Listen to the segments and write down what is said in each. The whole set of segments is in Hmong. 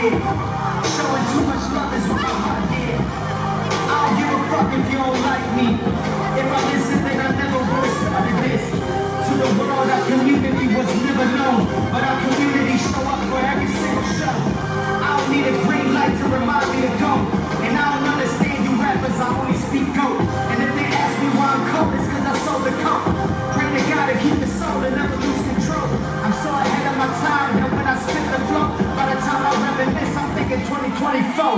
Showing too much love is what I wanna give. I don't give a fuck if you don't like me. If I listen, then I never would have started this. To the world, our community was never known, but our community show up for every single show. I don't need a green light to remind me to go. And I don't understand you rappers, I only speak goat. And if they ask me why I'm cold, it's 'cause I sold the coke. Pray to God to keep the soul and never lose control. I'm so ahead of my time that when I spit the flow, by the time I reminisce, I'm thinking twenty twenty-four.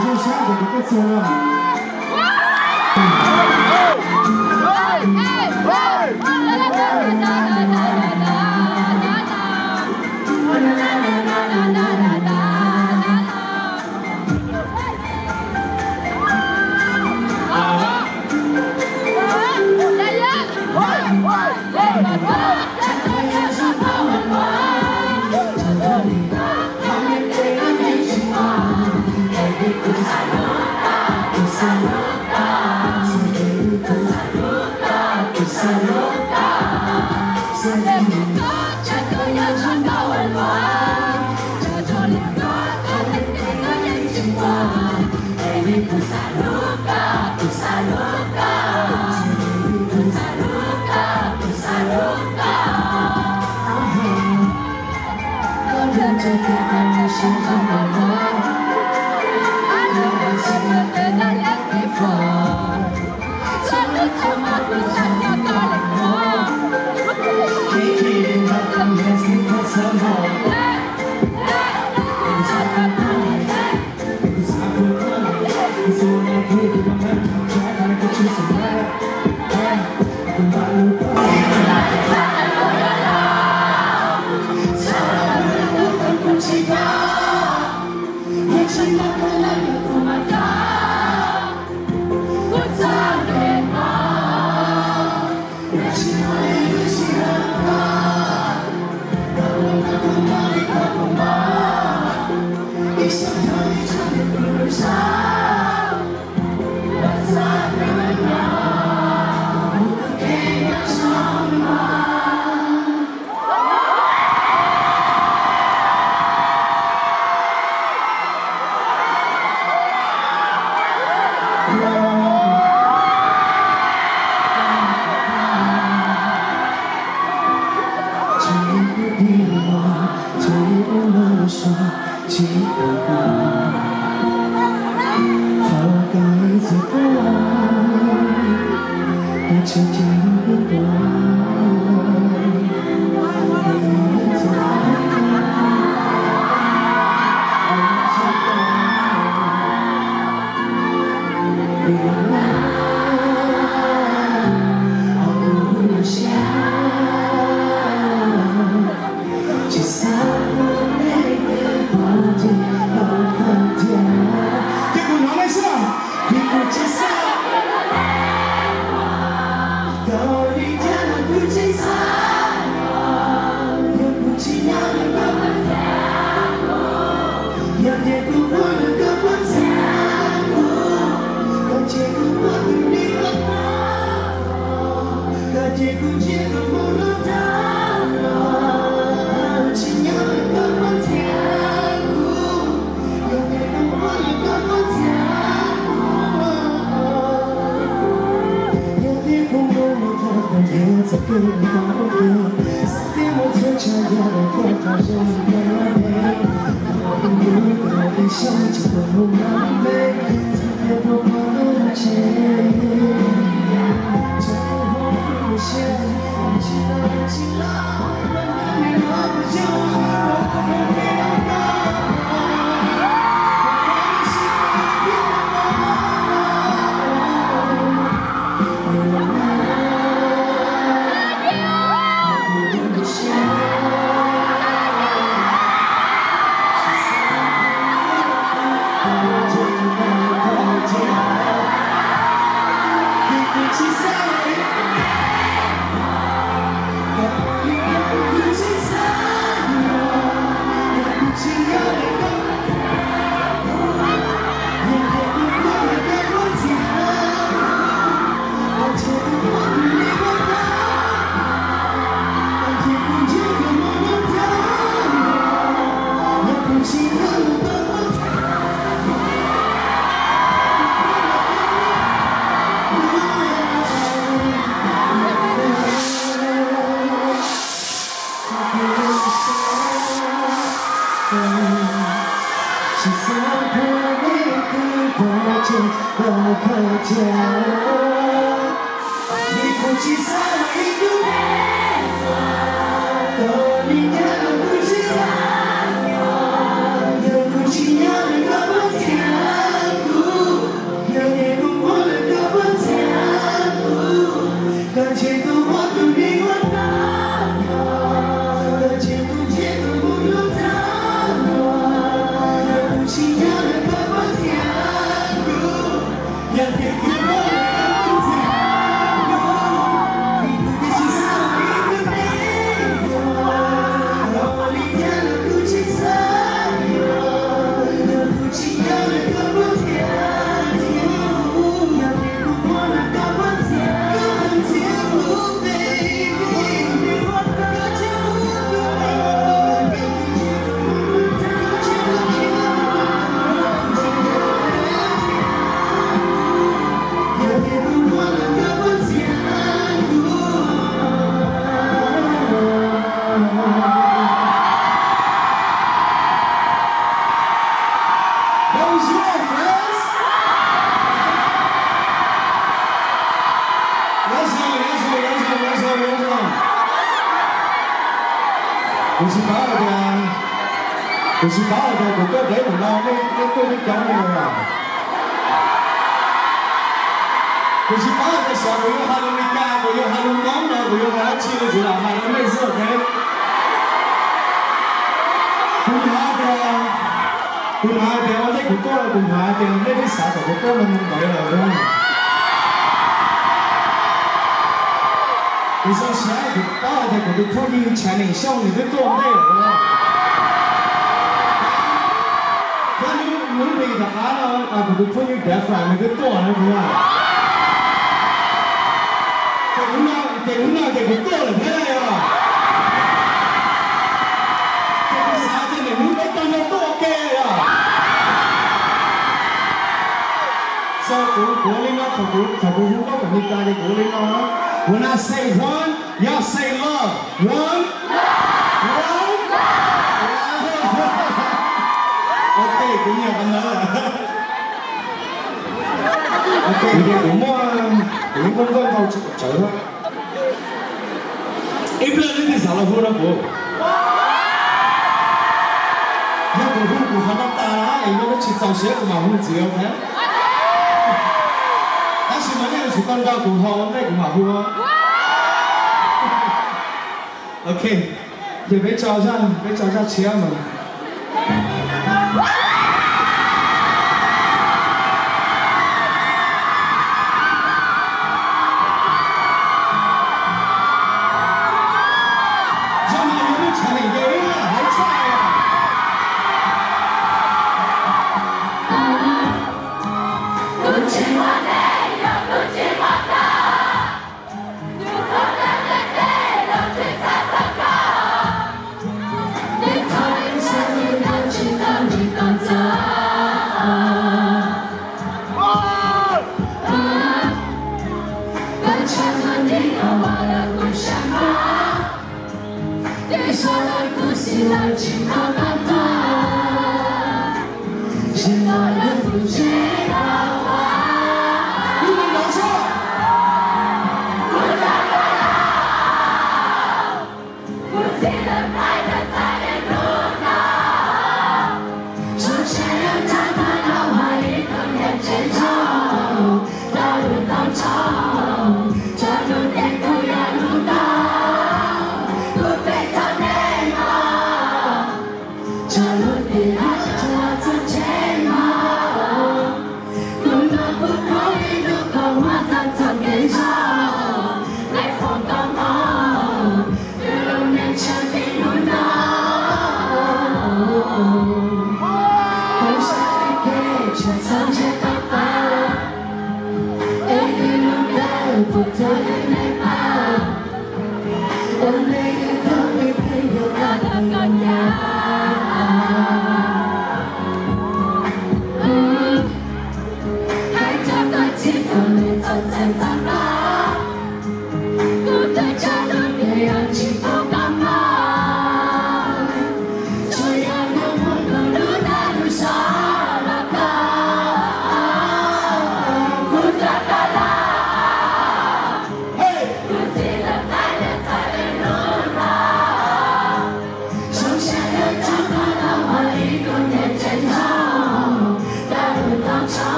Zoo sab ntawm kuv tuaj txog no. Kuv tsis paub hais tias, kuv tsis paub hais tias kuv tuaj deb mus no nej, nej tuaj nej coob li os. Kuv tsis paub hais tias xyov kuv yuav hais lus Meskas, kuv yuav hais lus Hmoob no, kuv yuav hais dab tsi li, kuv lam hais rau nej xwb, ok? Kuv hnov hais tias, kuv hnov hais tias ua ntej kuv tuaj los kuv hnov hais tias nej twb xav kom kuv tuaj no mus ntev lawm. Kuv zoo siab kuv paub hais tias kuv tus phooj ywg Tshav Neem Xyooj nws twb tuaj ntej lawm. Thiab hnub, hnub hlis tom qab no kuv tus phooj ywg Dafra nws twb tuaj no, puas yog? Ces hnub no, ces hnub no ces kuv tuaj lawm thiab yog. Ces kuv xav tias niaj hnub peb tau nrog tuaj ua ke yog. So kuv, kuv ua li no, thaum kuv, thaum kuv hu nkauj kom Meskas ces kuv ua li no. When I say one, y'all say love. One, one. Ok, kuv nyiam qhov ntawd. Ok, kuv muaj, kuv muaj nkauj ntau tsis kom tsawv. Ib pliag leej twg xav los hu rau kuv. Yog kuv hu kuv ho noj tas na, es yog leej tsis txaus siab kuv mam hu ntxiv, ok? Tab sis mas nej yuav tsum tau nrog kuv ho ua ntej kuv mam hu. Ok, ces peb tso zaj, peb tso zaj tshiab mas.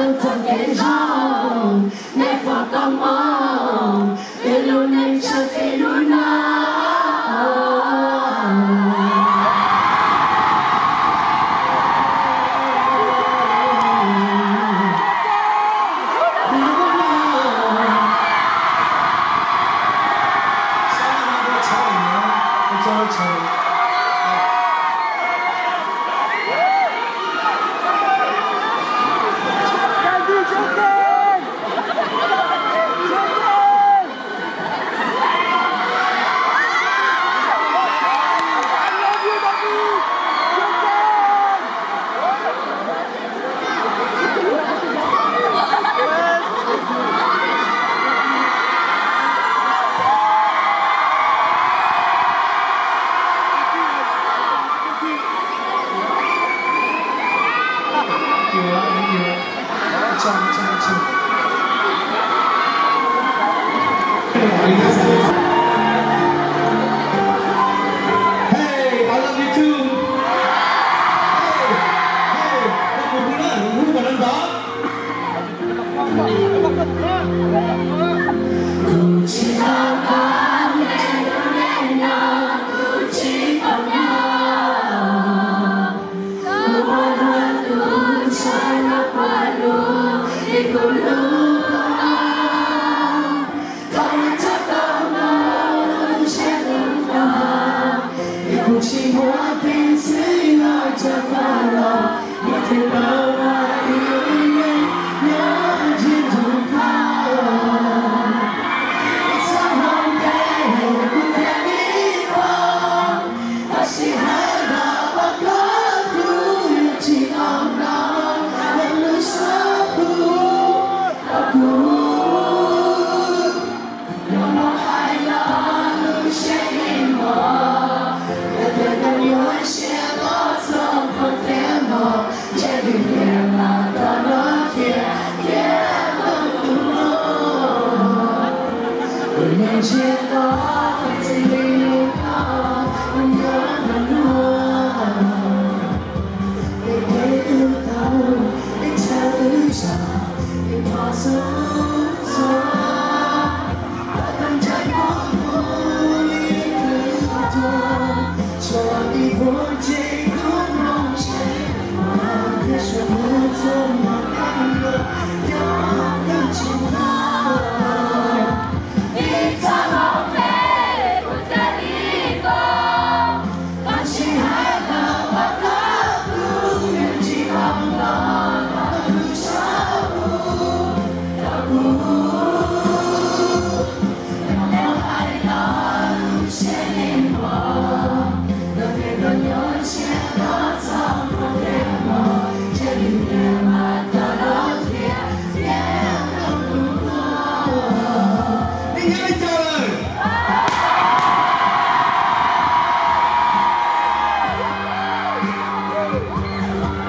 Txoj kev zoo, nej foom koob hmoov, tej lub neej tshaj tej lub no. Hey, I love you too. Hey, hey, koj puas hu na, hu kom no ntov. Kuv tsis tau koj, kuv tsis tau koj, kuv tsis tau koj. Kuv ua luag tus ntxhais los ua luag li kuv hlub. Thaum lub ntuj tau mus ntsiag to, es kuv tsis muaj peev xwm los coj koj los, muaj tej lub ua ib lub neej nyob ntsiag to koj. Txoj hmoov phem kuv thiaj li pom, tab sis hais los ua koj tus yuav tsis los no, lub suab kuv, kuv. Los mus hais los lub siab yeej mos, yog tias koj nyuaj siab los txog qhov tias mos, ntshe lwm tiam mas rov los qhia thiab rau tus no. Kuv nyiam ntsiag to, txij li hnub no kuv yuav nrog luag, es peb wb tau ib txhia wb zam, es thov xub txog.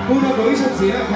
Hu rau kuv ib zaug txiav.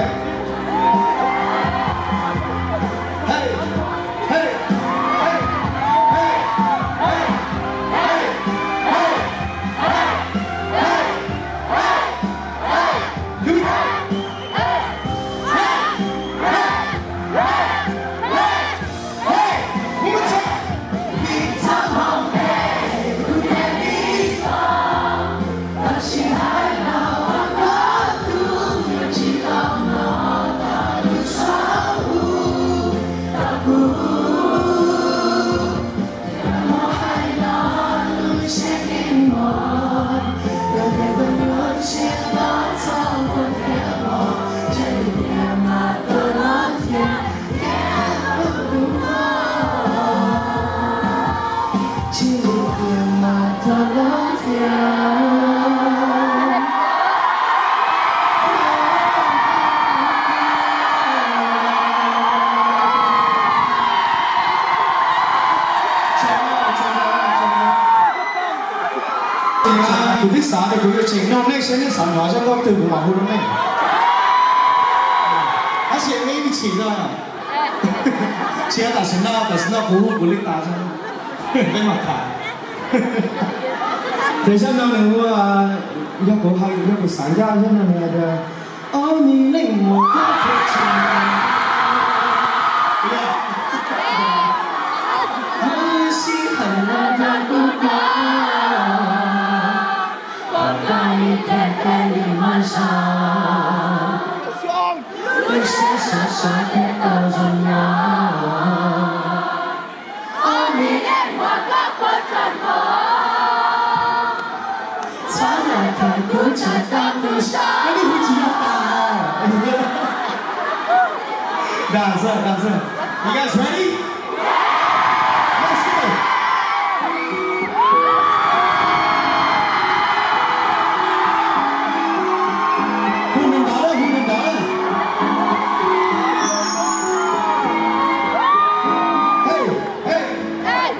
Kuv twb xav tias kuv yuav tseem nug nej seb nej xav hnov zaj nkauj twg kuv mam hu rau nej. Tab sis nej ib me chim no, tsis yog tam sim no, tam sim no kuv hu kuv li tas, peb mam tham. Ces zaj no nws hu, yog kuv hais, yog kuv xav ncaj zaj no nws hais tias, ob me leej mus koj thiaj tsis Lub siab sov sov thiab tau zoo nyob. Ob mi leej muam koj puas tsaug npaum, txhob lam tham kuv tsam tau tu sab. Dag xwb, dag xwb. You guys ready? Let's go. Hu nws ntawd, hu nws ntawd. Hey, hey.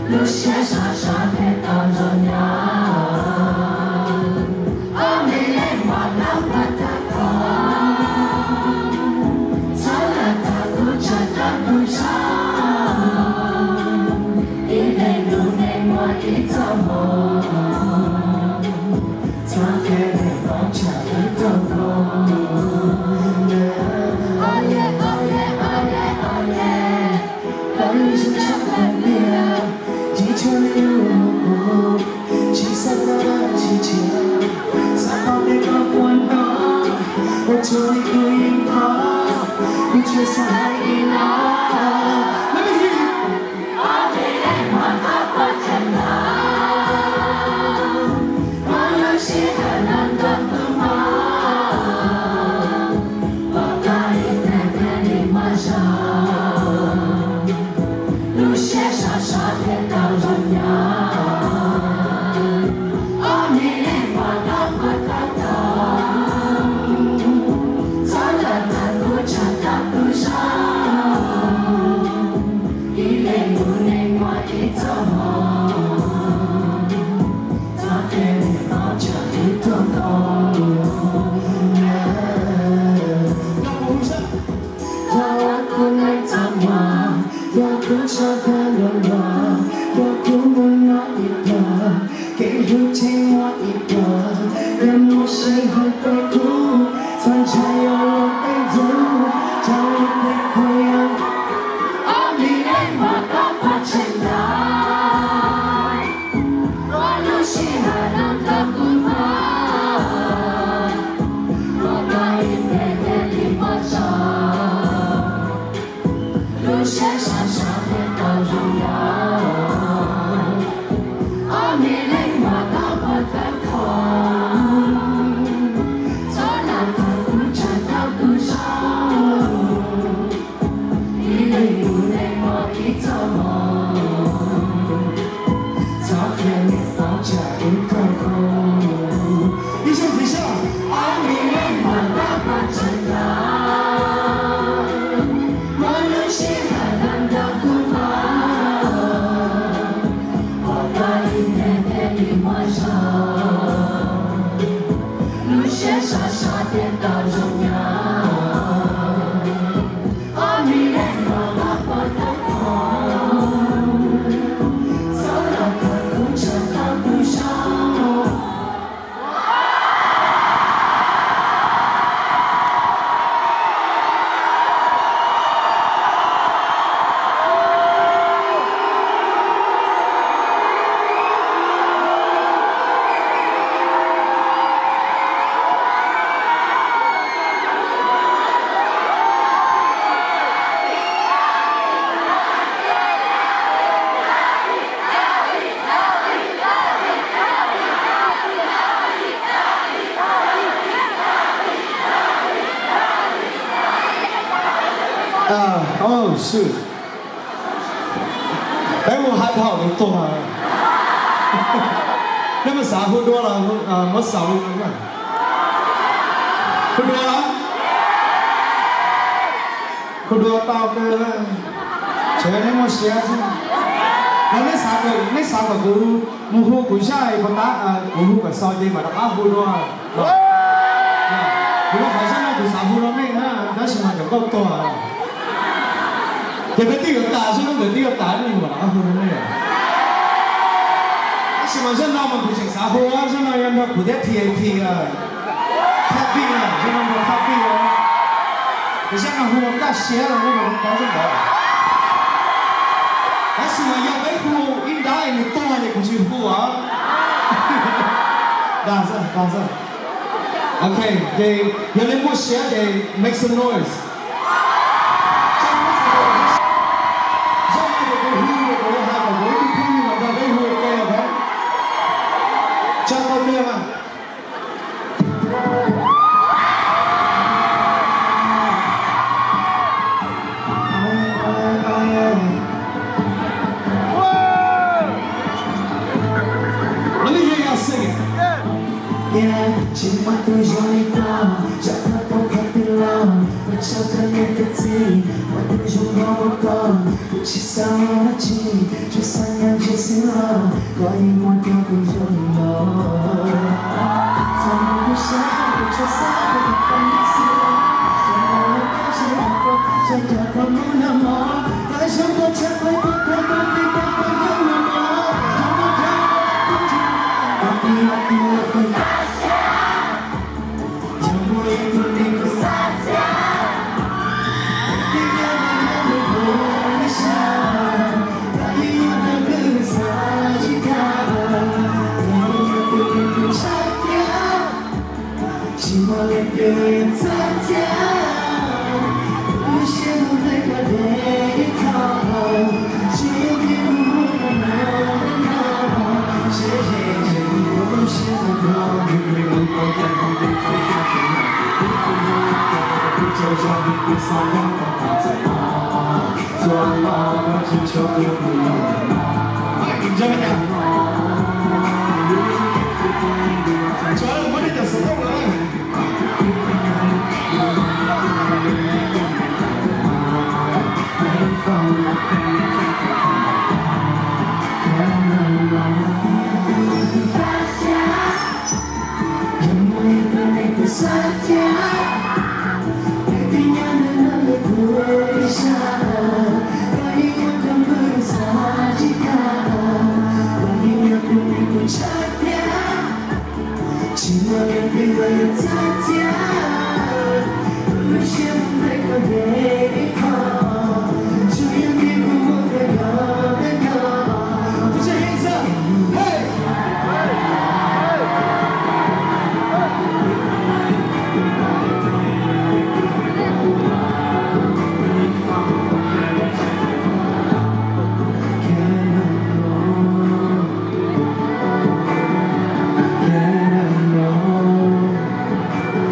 Lub siab sov sov thiab tau zoo nyob. Ob mi leej muam koj puas tsaug npaum, txhob lam tham kuv tsam tau tu sab. Ib leeg lub neej muaj ib txoj hmoo, txhob cia li poob tsam ib txoj hmoo. Oh yeah, oh yeah, oh yeah, oh yeah. Koj yeej zoo tshaj plaws tiag, tsis tshua li yus mus kuv, tsis xav txog tsis tshiab, xav paub tias koj puas hnov, ua tsaug li kuv yeej thov, kuv tsuas xav hais li no. Let me hear you. Ob mi leej muam koj puas tsaug npaum, koj lub sij hawm los nrog kuv mus, ua koj ib tag thiaj li muaj zog. Lub siab sov sov thiab tau zoo nyob. Ob mi leej muam koj puas tau txog, txhob lam tham kuv tsam tau tu sab. Ib leeg lub neej muaj ib txoj hmoo, txhob cia li poob tsam ib txoj hmoo. Yog kuv neej txoj hmoo, yog kuv tshav kab luag luag, yog kuv mus nyob ib plag, kev hlub tseem muaj ib plag, yog muaj sij hawm peb kuj txhua ntshai yuav luag peb ntxub, txhua lub peb khuv yog. Ob mi leej muam koj puas tseem nco, koj lub sij hawm los nrog kuv mus, ua koj ib tag thiaj li muaj zog. Lub siab sov sov thiab tau zoo nyob. Ob mi leej muam koj puas tau txog, txhob lam tham kuv tsam tau tu sab. Ib leeg lub neej muaj ib txoj hmoo, txhob cia li poob tsam ib txoj hmoo. Ib zaug ntxiv seb, ob mi leej muam koj puas tseem nco, muaj lub sij hawm los nrog kuv mus, ua koj ib tag thiaj li muaj zog. Lub siab sov sov thiab tau zoo nyob. Ob mi leej muam koj puas tau txog, txhob lam tham kuv tsam tau tu sab. Peb mus hais thaum nws tuag. Nej mas xav hu dua los muab xaus li no. Hu dua los? Hu dua tau kawg. Tseem nej muaj siab xwb. Los nej xav kom, nej xav kom kuv mus hu kuv zaj puas tab, kuv hu kom xaus ces mam rov qab hu dua. Kuv lub qhov zaj no kuv xav hu rau nej na, tab sis mas cov nkauj tuag. Ces peb twb yuav tas xwb, lub ntawd twb yuav tas, nej mam rov qab hu rau nej. Tab sis mas zaj no mas kuv tseem xav Hu zaj no yog nrog kuv thiab T A P, Thaj Pij na, zaj no nrog Thaj Pij os. Zaj no hu ua kaj siab los nrog kuv paub zaj ntawd. Tab sis mas yog peb hu ib nrab nws tuag ces kuv tsis hu os. Dag xwb, dag xwb. Ok, ces yog li muaj siab ces make some noise. Zaj no ces kuv hu, kuv hais kom kuv ib tug phooj ywg los nrog peb hu ua ke os. Tso tau kiag mas. Let me hear y'all sing it. Yeah, tsis muaj tus zoo li koj, zaj thab pom qhov twg los, ua tsaug koj niam koj txiv, muaj tus zoo nkauj ua koj, kuv tsis xav ua dab tsi, tsuas xav nyob ntsib xwb los, koj yeej muaj rau kuv zoo li no. Txog hnub kuv sab, kuv tsuas xav kom koj nyob xwb los, tsuas muaj koj tsis muaj koj, tsuas cov koj mus nag hmo, koj zoo koj tshaj plaws koj koj koj koj koj koj nyob nag hmo, zoo koj tshaj plaws koj tsis muaj koj, koj tij koj tij koj tij.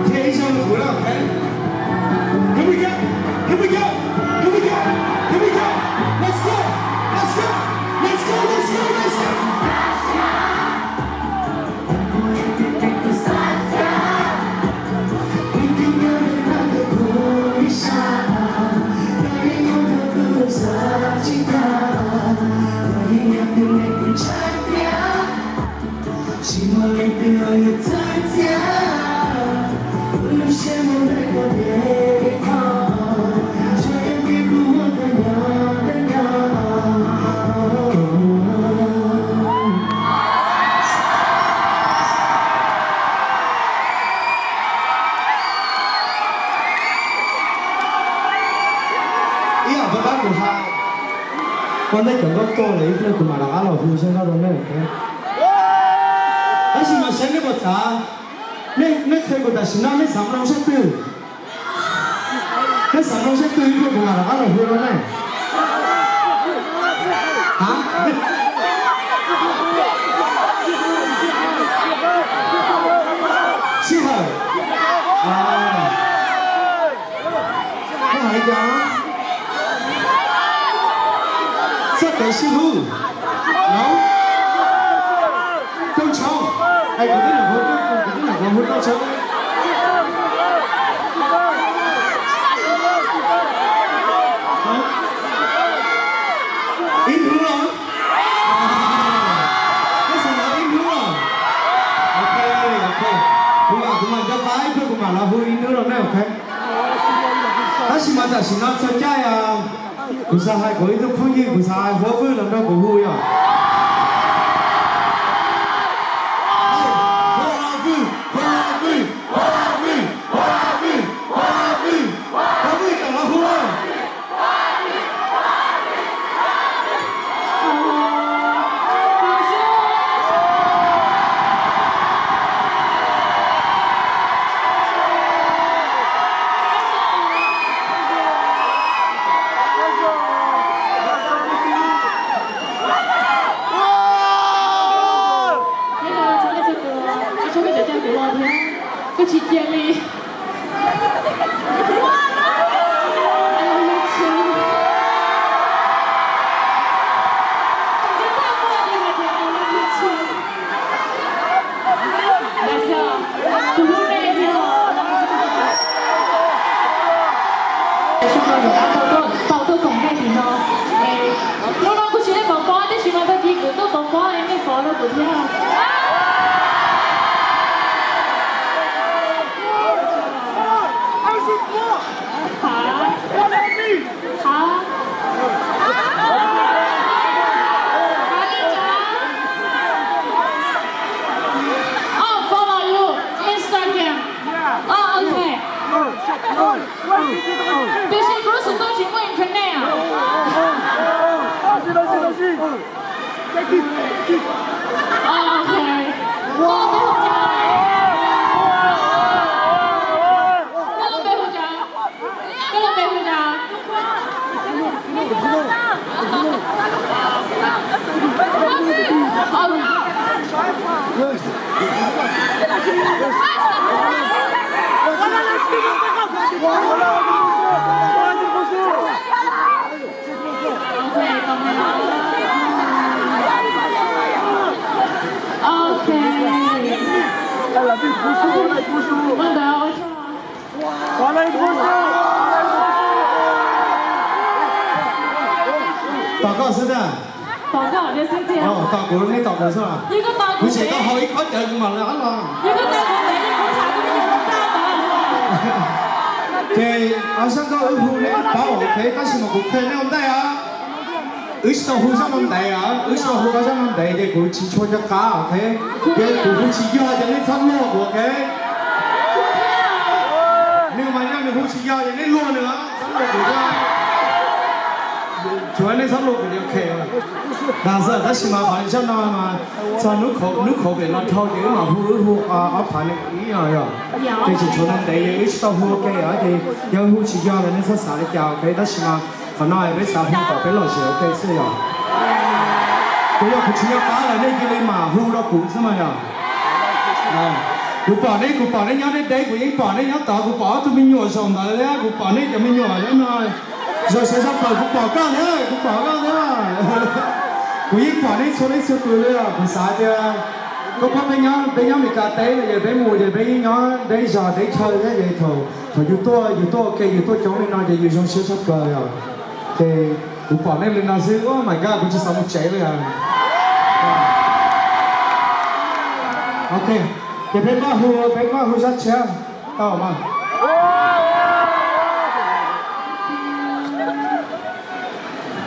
Thiab ib zaug rau kuv na, ok? Here we go, here we go, here we go, here we go. Let's go, let's go, let's go, let's go, let's go. Ib yam pab tab kuv hais, ua ntej cov nkauj tuaj lawm ib pliag kuv mam rov qab los hu zaj nkauj rau nej. Tab sis mas saib nej puas xav, nej qhia kuv tam sim no nej xav mloog zaj twg? Nej xav mloog zaj twg ib pliag kuv mam rov qab los hu rau nej. Ha? Sij hawm. Koj hais li cas? Txoj kev sib hlub. No. Rooj tshoob. Es kuv twb nyuam qhuav, kuv twb nyuam qhuav hu rooj tshoob. Ib hnub los? Peb xav los ib hnub los? Ok, ok. Kuv mam, kuv mam nco qab ib pliag kuv mam los hu ib hnub rau nej, ok. Tab sis mas tam sim no txog caij, kuv xav hais kuv ib tug phooj ywg, kuv xav hais Huab Vwj los nrog kuv hu yom. Koj tsis cia li. Tus hlub nej thiab. Tau tuaj koom nej tim no. Hnub no kuv tsis tau pov pob tab sis mas tag kis kuv tuaj pov pob nej pov rau kuv thiab. Hab. Hab. Oh, follow you Instagram. Oh, okay. Tiam sis kuv lub xov tooj tsis muaj internet. Oh, okay. Koj lub npe hu cas? Koj lub npe hu cas? Koj lub npe hu cas? Ok. Ua ntawd ua tsaug. Tos koj xwb tiag. Tos koj xwb tiag. Tos kuv, nej tos kuv xwb. Kuv tseem tau haus ib khob cawv kuv mam li los. Ces sab nkauj wb hu nej paub, ok, tab sis mas kuv qhia nej ua ntej os. Wb tsis tau hu zaj no ntev os, wb tsis tau hu zaj no ntev ces kuv tsis tshua nco qab, ok. Ces kuv hu tsis yog ces nej txhob luag kuv, ok. Nws mas yog nws hu tsis yog ces nej luag nws, txhob luag kuv. Tsuav nej txhob luag kuv ces ok. Tab sis mas qhov zaj no mas txog hnub covid no dhau ces wb mam hu, wb hu ob phav ib no yog. Ces tseem tshuav ntev ntev ces wb tsis tau hu ua ke os, ces yog hu tsis yog los nej txhob xav li cas, ok. Tab sis mas qhov no peb xav hu kom peb lom zem ua ke xwb yog. Kuv yog kuv tsis nco qab lawm nej cia li mam hu rau kuv xwb mas yog. Kuv pom nej, kuv pom nej nyob deb deb, kuv yeej pom nej nyob tod, kuv pom ob tug me nyuam zaum ntawd thiab, kuv pom nej cov me nyuam nyob no. Zaum sawv tshaj plaws kuv pom koj thiab, kuv pom koj thiab. Kuv yeej pom nej txhua leej txhua tus li os, kuv xav tias koj pom peb nyob, peb nyob Meskas teb no ces peb mus ces peb yeej nyob deb zos deb chaw thiab ces thaum, thaum yus tuaj, yus tuaj ua ke yus tuaj coob li no ces yus zoo siab tshaj plaws os. Ces kuv pom nej li no xwb, oh my God, kuv tsis xav mus tsev li os. Ok, ces peb maj hu, peb maj hu zaj tshiab tau mas.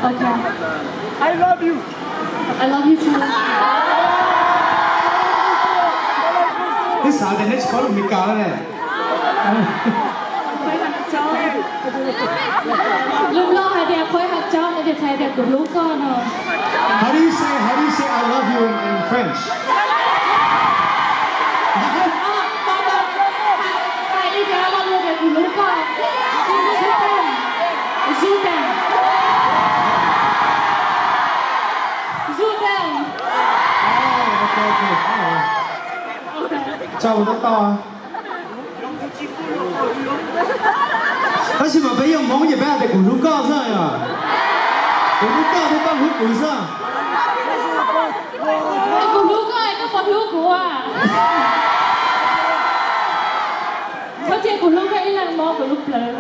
Ok. I love you. I love you too. Twb xav tias neb tsis paub lus Meskas ne. Lus Nplog hais tias qhuaib hais cov no ces txhais tias kuv hlub koj no. How do you say, how do you say I love you in, in French? Hais li cas lo lus tias kuv hlub koj? Je t'aime. Je t'aime. Je t'aime. Tau, tau, tau. Tab sis mas peb yog Hmoob ces peb hais tias kuv hlub koj xwb yom. Kuv hlub koj, koj hlub kuv xwb. Kuv hlub koj, koj puas hlub kuv? Txhob cia kuv hlub koj ib leeg mog, kuv hlub plawv.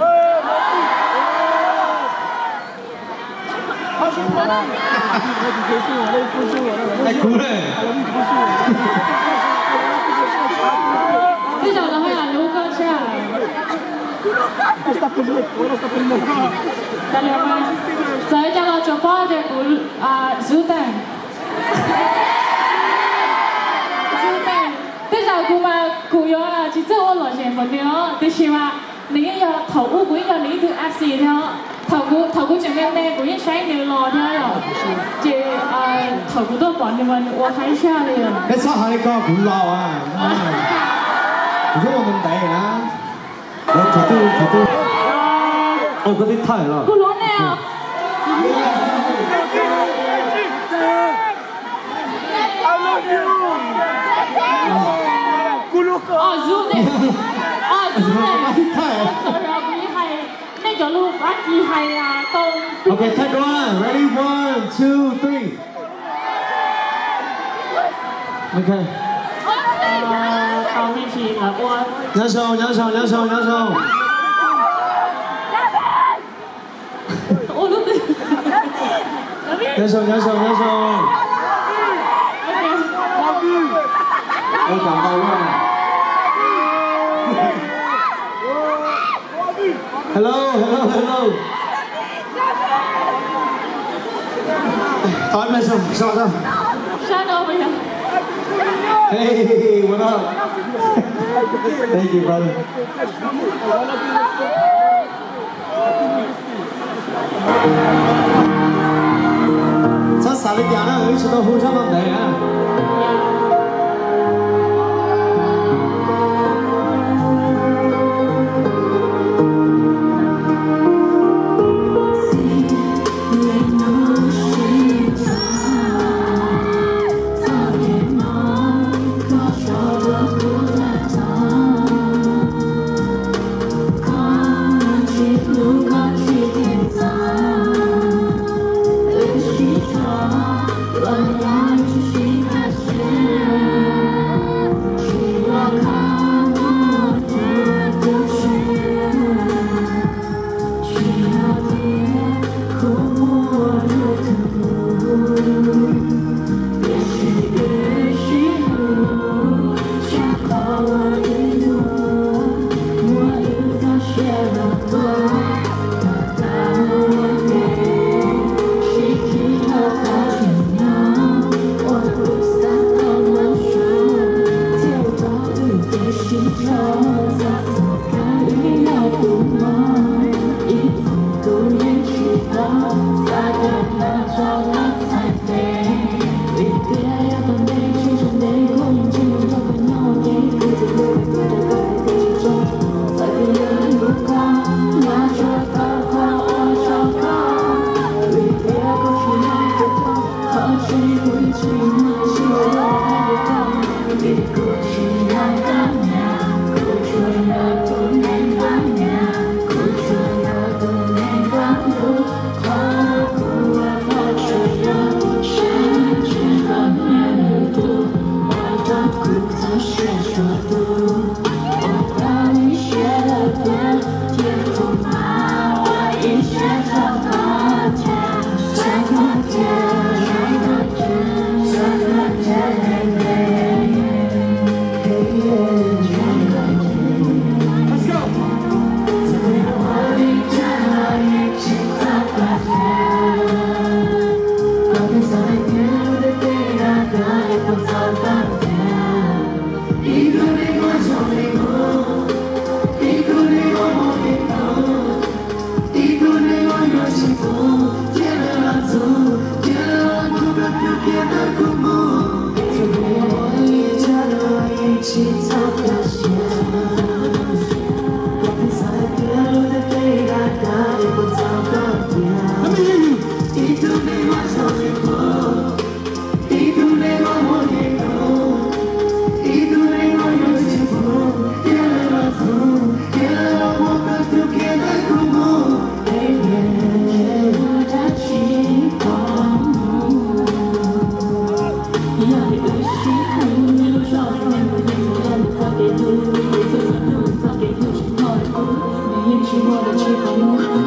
Kuv ne, tej zaum lawv haj yam hlub koj thiab. Txawm li cas los tsuas paub tias kuv, je t'aime. Je t'aime. Tej zaum kuv mas kuv yuav tsis txawj ua lom zem npaum nws os, tiam sis mas nws yeej yog, thaum ub kuv yeej yog nws ib tug F C thiab. Thaum kuv, thaum kuv tseem me me kuv yeej saib nws los thiab yom. Ces thaum kuv tuaj pom nws mas nws ua haib siab li. Peb txhob hais li ko, kuv laus, kuv twb ua ntev na. Thaum twg, thaum twg, koj twb thawj los. Kuv hlub nej os. Kuv hlub Os, zoo ne. Os, zoo ne. Sorry, kuv yeej hais, nej cov lus Fab Kis hais tau. Ok, take one. Ready? One, two, three. Ok. Tau me ntsis lawv ua. Nyob zoo, nyob zoo, nyob zoo, nyob zoo. Ua lub twg? Nyob zoo, nyob zoo, nyob zoo. Ua tau ntau luaj. Hello, hello, hello. Thov ib pliag, so so so. Hey, what up? Thank you, brother. Txhob xav li cas na, wb tsis tau hu zaj no ntev na.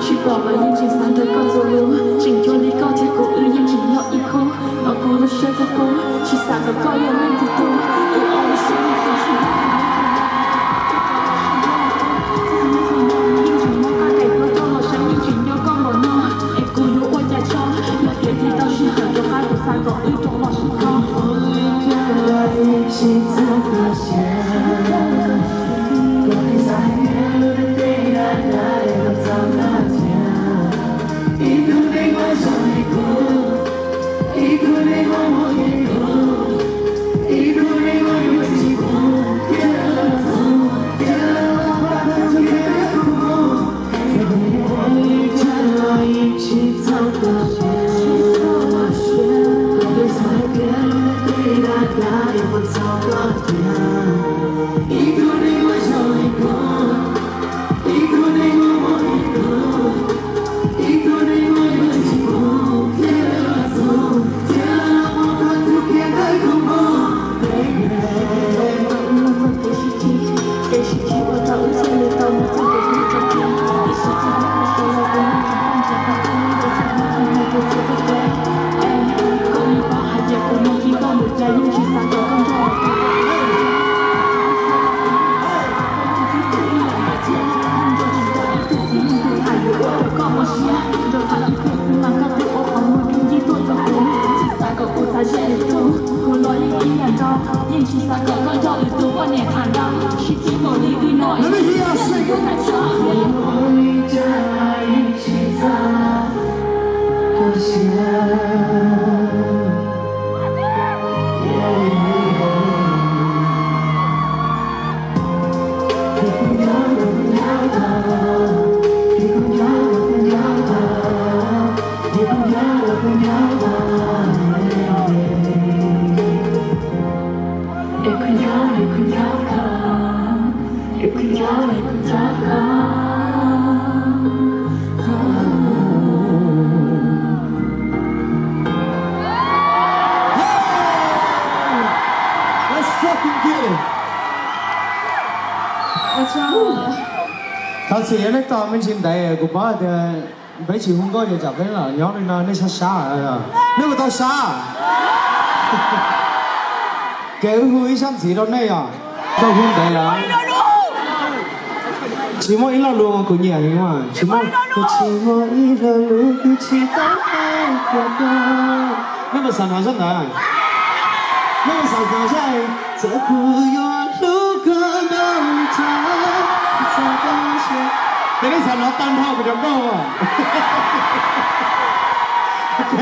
Tsis pom mas yeej tsis xav ntawm koj txuas lus, tseem cuag li koj thiab kuv wb yeej tsis yog ib khub. Los kuv lub siab kub kub, tsis xav kom koj yog leej twg tus. Wb ob lub siab yeej tsis sib hlub. Yeej tsis muaj qab hais koj tuaj los saib, yeej tsis nco koj npaum no, es kuv yuav ua cas tso. Yog tias tig tau sij hawm rov qab, kuv xav kom wb rov los sib koom. Let me hear you sing. Let's fucking get it. Thov txim nej tos me ntsis ntev, kuv paub tias peb tsis hu nkauj ces tsam peb los nyob li no nej sab sab. Nej puas tau sab? Ces wb hu ib zaj ntxiv rau nej yom. Tau hu ntev lawm. Tsis muaj ib lo lus kuv nyiam heev mas tsis muaj, kuv tsis muaj ib lo lus kuv tsis tau hais rau koj. Nej puas xav hnov zaj ntawd? Nej puas xav hnov zaj txawm kuv yuav hlub koj npaum cas, txawm koj siab. Ces nej xav hnov tag nrho kuv cov nkauj. Ok,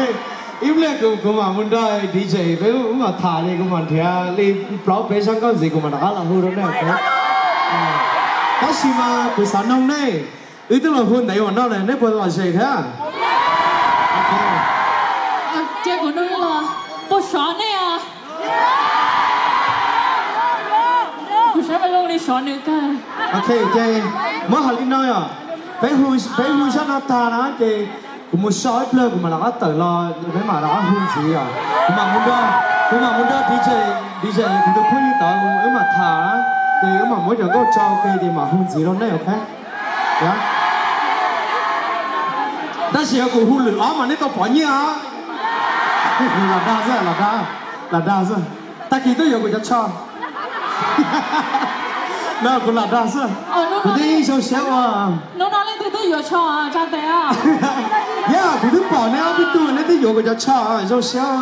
ib pliag kuv, kuv mam mus nrog D J peb wb mam tham li, kuv mam nrhiav li plaub peb zaj nkauj ntxiv kuv mam rov qab los hu rau nej. Tab sis mas kuv xav noog nej, wb twb los hu ntev ua no lawm nej puas lom zem thiab? Ces kuv nug los puas sov nej os? Kuv saib zoo li sov nws kawg. Ok, ces muab hais li no yom, peb hu, peb hu zaj no tag na ces kuv mus so ib pliag kuv mam rov qab tawm los peb mam rov qab hu ntxiv yom. Kuv mam mus nrog, kuv mam mus nrog D J, D J kuv tus phooj ywg tod wb mam tham na, ces wb mam muab cov nkauj tso ua ke ces mam hu ntxiv rau nej, ok? Tab sis yog kuv hu lwm ob mas nej tau pov nyiaj os. Lam dag xwb, lam dag, lam dag xwb. Tag kis twb yuav kuv cov tsho. No kuv lam dag xwb. Kuv twb yeej zoo siab ua. Hnub no leej twg twb yuav tsho tsa tes? Yog kuv twb pom nej ob peb tug nej twb yuav kuv cov tsho, zoo siab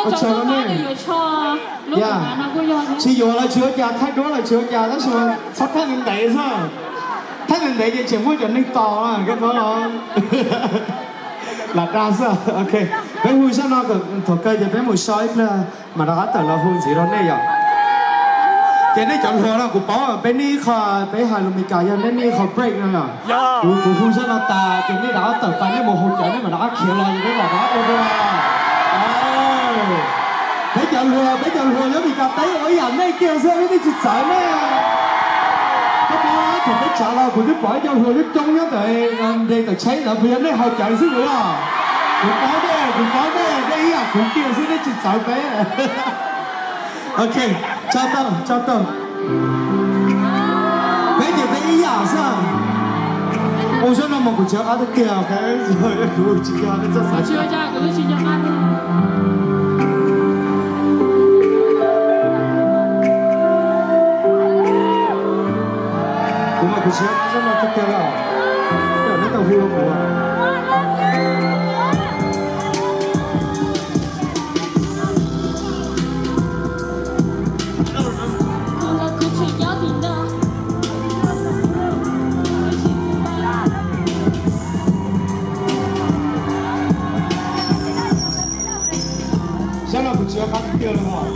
ua tsaug rau nej. Tsis yuav los tsis ua cas, thaij duab los tsis ua cas, tab sis mas txhob thaij ntev ntev xwb. Thaij ntev ntev ces tseem muaj cov neeg tos koj paub los. Lam dag xwb. Ok, peb hu zaj no, thaum kawg ces peb mus so ib pliag mam rov qab tawm los hu ntxiv rau nej yom. Ces nej cov hluas no kuv paub peb nij qho, peb hais lus Meskas yog nej nij qho break no yom. Kuv, kuv hu zaj no tas ces nej rov qab tawm pais nej mus haus cawv nej mam rov qab khiav los, peb mam rov qab ua dua. Peb cov hluas, peb cov hluas nyob Meskas teb ua ib yam nej kiag xwb, peb twb tsis txawv nej. Koj paub thaum peb tsav los kuv twb pom ib co hluas coob coob nyob ntawm nres tawm tsheb ntawd, puas yog nej haus cawv xwb los? Kuv paub nej, kuv paub nej, nej ib yam kuv kiag xwb, nej tsis txawv peb. Ok, tso tau, tso tau. Peb ces peb ib yam xwb. Ua zaj no mas kuv tsis nco qab tiag tiag, kuv tsis nco, nej txhob xav. Kuv mas kuv tsis nco qab zaj no tiag tiag li os. Tej zaum nej tau hu kuv. Zaj no kuv tsis nco qab tiag tiag li os.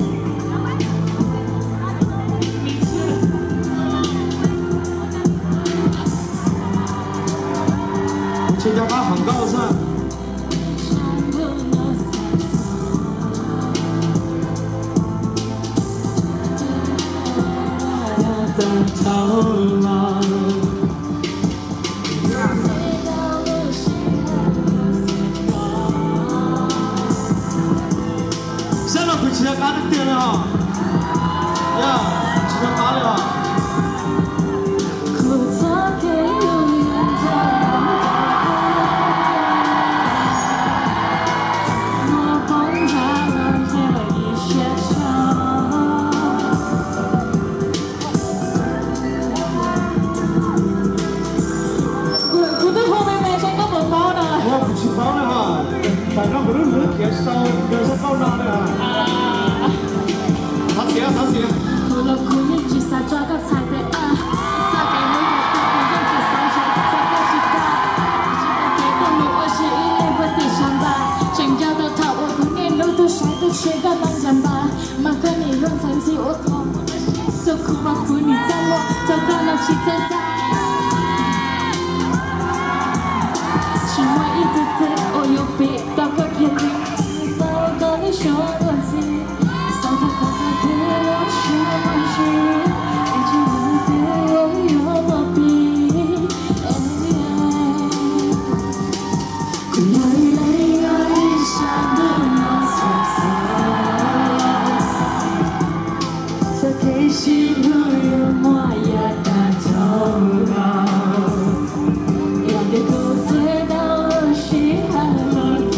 Kuv tsis nco qab qhov nkauj xwb. Zaj no kuv tsis nco qab tiag tiag li os. Yog, tsis nco qab li os. Tsis muaj ib tug twg uas yuav piv tau koj kiag li, tsis tau koj lub suab luag ntxhi, xav tau koj twg lub suab muaj ntsis, es tsis muaj twg uas yuav piv. Kuv yog ib leeg nyob ib sab ntuj no txog txog, txoj kev sib hlub yuav muaj yav tag dhau los, yog tias kuv twb tau sib hawm los.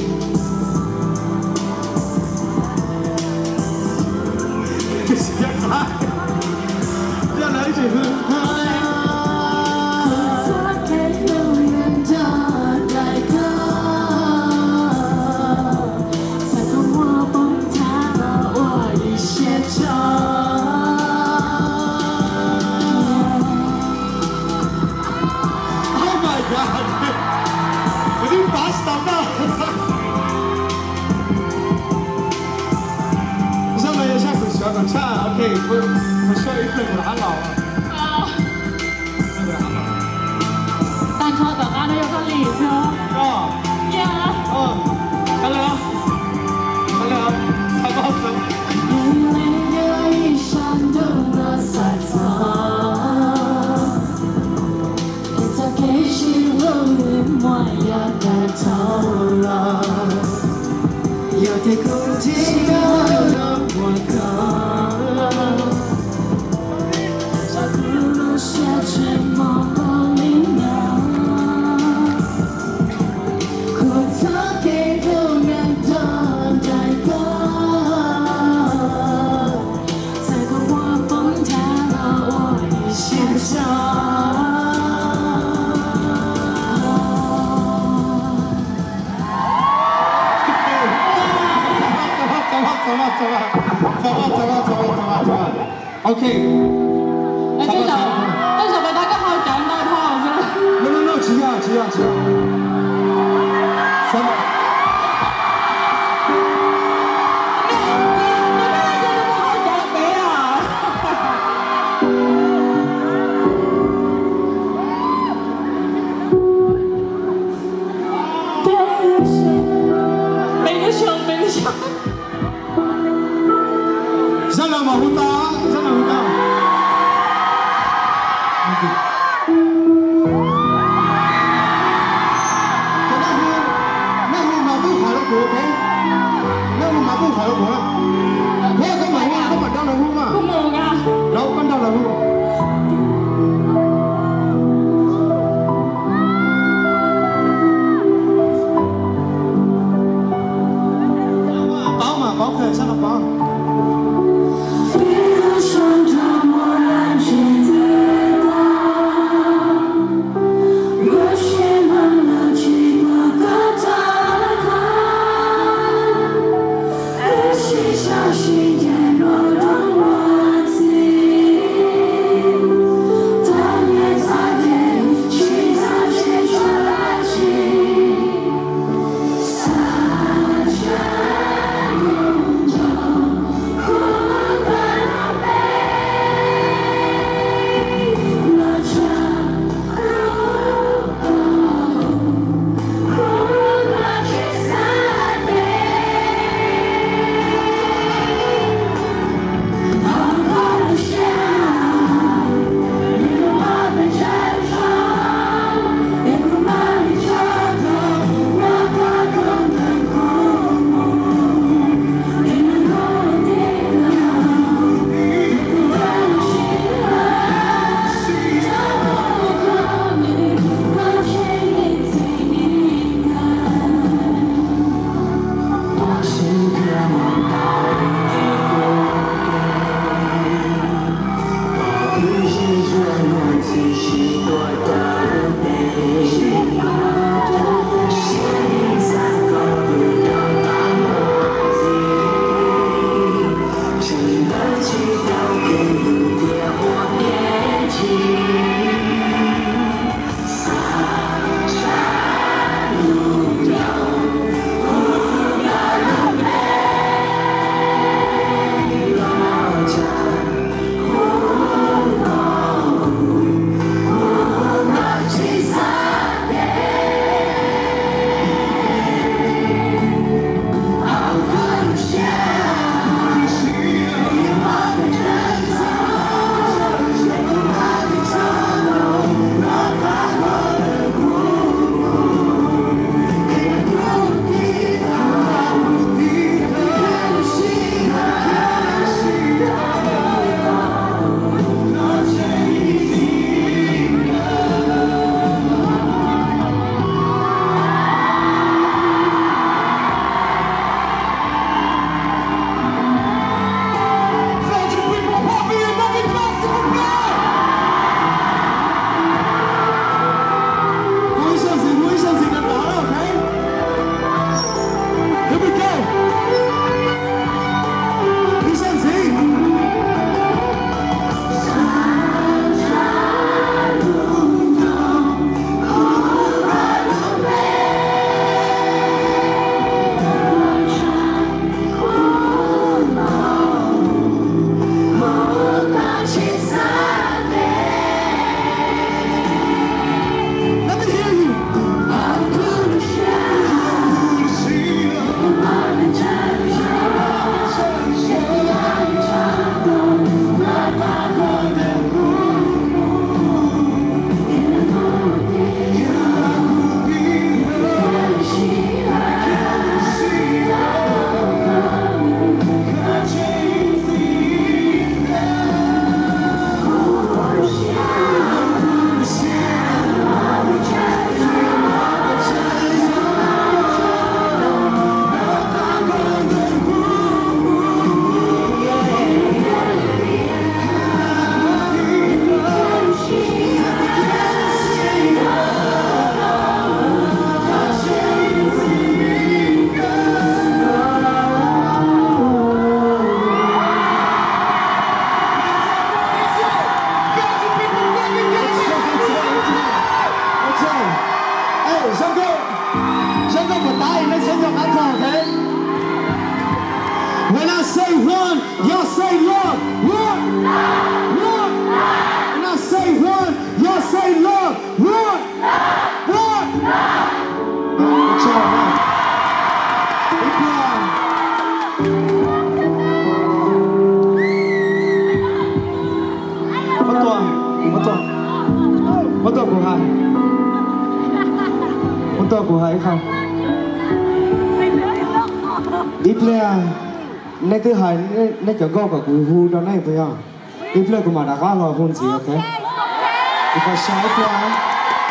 Kuv txoj kev hlub yuav nrog nraim koj, txawm koj muab poob tag los ua ib siab tso. Oh my God, kuv twb pass tau na. Zaj no yog zaj kuv xyov kom tshaj, ok, kuv xyov ib pliag kuv rov qab los. Tag nrho tom qab no yog koj li xwb. Yog. Qab lawm, qab lawm, qab lawm. Ib sab ntuj no txog txog, es txoj kev sib hlub muaj yav tag dhau los, yog tias kuv twb tau los muaj koj, txoj kev lub siab tseem mos npaum li no. Kuv txoj kev hlub yuav nrog nraim koj, txawm koj muab poob tag los ua ib siab tso. Ok. Tej zaum pas tas koj haus cawv ntau dhau xwb. No, no, no, tsis yog, tsis yog, tsis yog. Peb lub xyoo, peb lub xyoo. Zaj no mas hu tau, zaj no hu tau. Cov nej hu, nej hu mas kuj hais rau kuv, ok? Nej hu mas kuj hais rau kuv na. Thiab koj mam hu, koj mam nrog lawv hu mas. Rau koj nrog lawv hu. Paub mas paub, kawg sab no paub. Tuaj kuv hais, kuv tuaj kuv hais ib qho. Ib pliag nej twb hais nej cov nkauj kom kuv hu rau nej puas yog? Ib pliag kuv mam rov qab los hu ntxiv, ok? Kuv pais so ib pliag,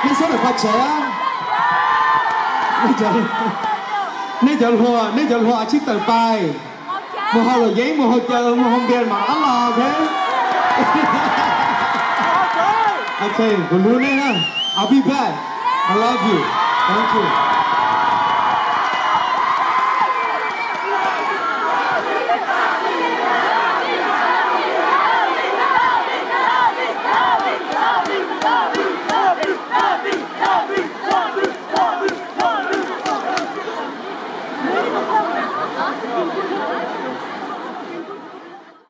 nej sawv daws pais tsev. Nej cov hluas, nej cov hluas tsib tawm pais, mus hau luam yeeb, mus hau caw, mus hau npias mam rov qab los, ok? Ok, kuv hlub nej na. I'll be back. I love you. Thank you.